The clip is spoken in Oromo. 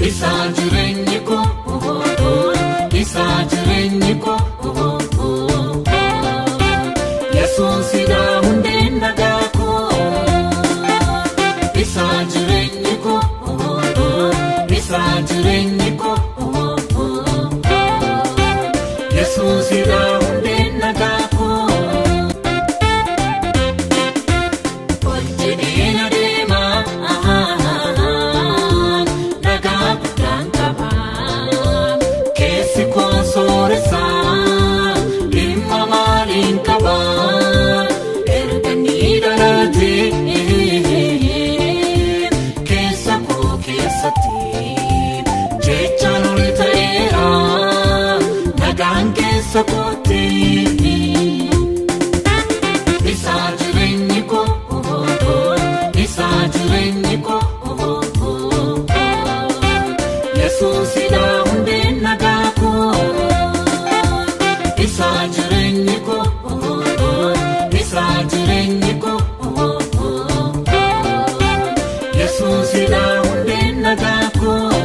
Isaa jireenyi koo, isaa jireenyi koo. Yesuusidha hundeen nagaa koo. Isaa jireenyi koo, isaa jireenyi koo. Yesuusidha hundeen nagaa koo. Hojjedheen adeemaa nagaa guddaan qaba. Keessi koo sooressaa dhimma maaliin qaba? Erga inni dhalatee keessa koo keessatti jechaan ol ta'eera nagaan keessa kootti. Isaa jireenyi koo, isaa jireenyi koo. Yesuusidha hundeen nagaa koo. Isaa jireenyi koo, isaa jireenyi koo. Yesuusidha hundeen nagaa koo.